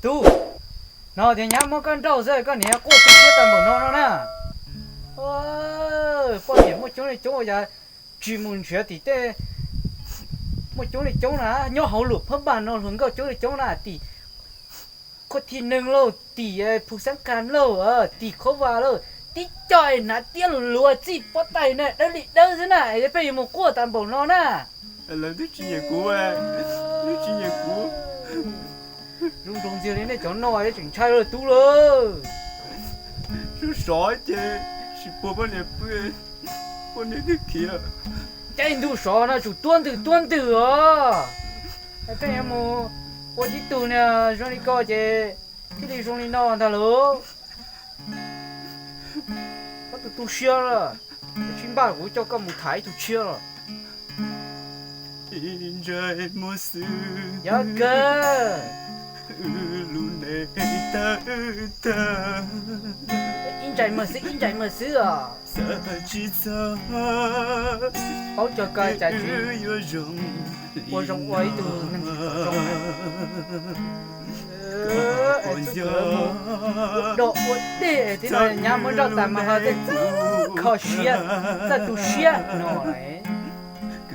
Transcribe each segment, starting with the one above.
Tub, hnov tias nyab muab koj nrauj xwb koj niam quaj tu siab tag npaum no no na. Poj niam muaj coob li coob ua cas tsis mus nrhiav tim tej, muaj coob li coob na, nyob hauv luam phab npas no hluas nkauj coob li coob na, tim Khuj Thi Neeg lauj, tim Phu Xeeb Qha lauj, tim Qhob Vas lauj, tib co es hnav tiab lus luav txij pob tais na dawb li dawb xwb na, es pheej yuav mus quaj tag npaum no na. Lawv twb tsis nyiam kuv, twb tsis nyiam kuv. Zoo nroo ntxiag li nej cov no tseem ntshai lawm tub lauj. Sub sov ces tsis pub poj niam pw, poj niam twb khiav. Caij ntuj sov no tsum tuab ntwg tuab ntwg os. Pheej yuav mus ua tib tug niag zoo li ko ces thiaj li zoo li no ntag lauj. Koj tus tu siab lawm, sib npaj kuv coj koj mus tham ib tug tshiab los. Ib ntsais muag xwb, yog kawg. Wb lub neej tawg tag. Ib ntsais muag xwb, ib ntsais muag xwb os. Xav tsis txog, paub tso koj cas tsis yuav zoo, ua zoo ua ib tug neeg zoo. Ua dog ua dig thiab no, nyab muab nrauj tas mas ho tej txawj kho siab, txawj tu siab no.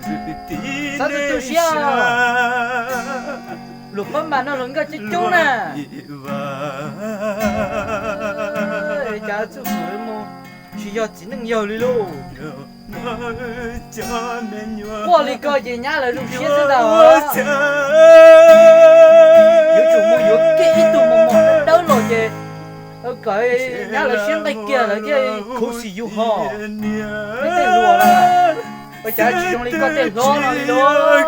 Txhob tu tu siab os. Luag pab mas no luag nkauj coob coob na. Cas txuj khwv mus tsis yog txiv neej yawg li lauj. Quaj li ko ces nyab lawv zoo siab xwb ntag. Yuav tsum mus yuav kiag ib tug mos mos dawb los ces kom nyab lawv siab nqaij kiag lawv thiaj khuv xim yus ho. Peb tej hluas na, ua cas tsis zoo li koj tej hlob no li lauj.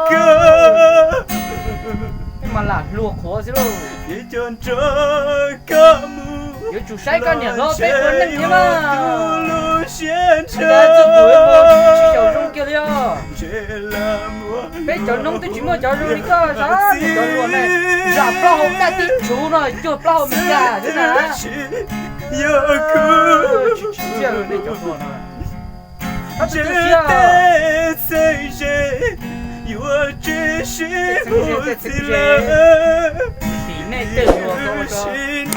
Peb mas lam hluas qhuav xwb lauj. Yuav tsum saib koj niam hlob peb ua neej thiab mas. Tsis xyaum zoo kiag li os. Peb cov noob twb tsis muaj cov zoo li koj, saib cov hluas na, zam plaub hau daj tib tsuv no cuag plaub hau Meskas xwb na. Tsis txiaj li nej cov hluas no. Txhob tu tu siab. Txheeb ze yuav tsis sib hlub txij lawm. Tim nej tej hluas ko ua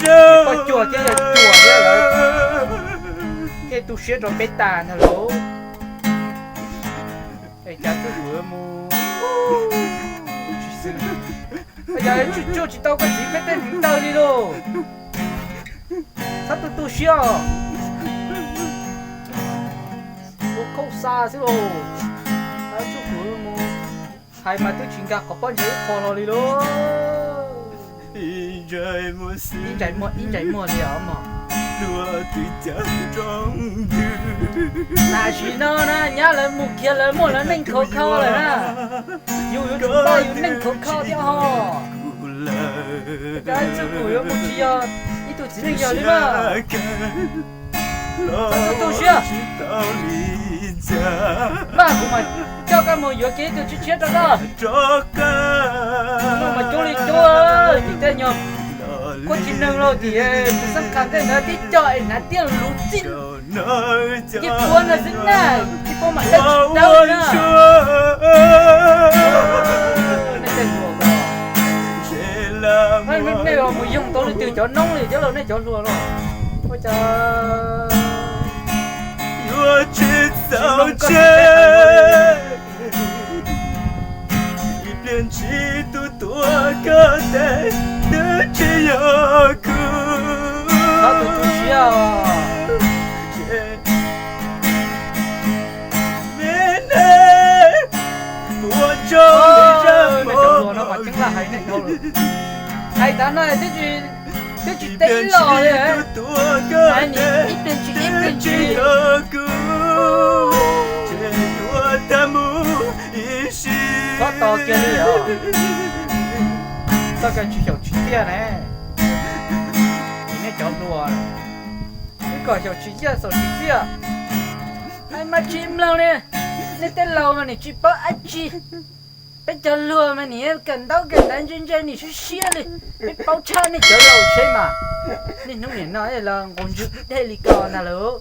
rau koj cuag thiab yog cuag thiab lawv thiaj tu siab rau peb tas ntag lauj. Es cas txuj khwv mus tsis xwm, cas tsuj tsuag tsis tau koj txiv peb tej hneev taw li lauj. Txhob tu tu siab os. Ua khaub xa xwb lauj. Txuj khwv mus hais mas twb tsis nkag qhov pob ntseg ib qho hlo li lauj. Ib ntsais muag, ib ntsais muag li os mog. Tam sim no na nyab lawv mus kiag lawv muaj lawv neej khov kho lawm na. Yus yuav tsum npaj yus neej khov kho thiab ho. Cov txuj khwv yuav mus tsis yog ib tug txiv neej yawg li mas. Txhob tu tu siab. Mas kuv mam coj koj mus yuav kiag ib tug tshiab tshiab rau koj. Mas coob li coob, tim tej nyuag Khuj Thi Neeg los tim Phu Xeeb Qha tej ntawd tib co es hnav tiab lus txij, tib puab ntawd xwb na, tib puab mas dawb tsis dawb na. Nej los mus yoog tau leej twg cov noob li thiab los nej cov hluas los. Ua cas yuav tsis txaus tseg, ib pliag ntsis tus tuaj koj tes twb tsis yog kuv. Txhob tu tu siab os. Me neeg ua zoo li zaj mos. Hais tas no twb tsis teb los li. Hais ib pliag ntsis ib pliag ntsis. Txhob tos kiag li os. Txoj kev tsis xyaum tsis txiaj ne. Tim nej cov hluas, wb kom xyaum tsis txiaj xyaum tsis txiaj, mas tsis mloog li. Nej tej laus mas nim tsis paub dab tsi. Peb cov hluas mas nim kawm ntaub kawm ntawv ntse ntse nim siab siab li. Peb paub tshaj nej cov laus tsheb mas. Niaj hnub nim no los nqus ntswg dej li ko ntag lauj.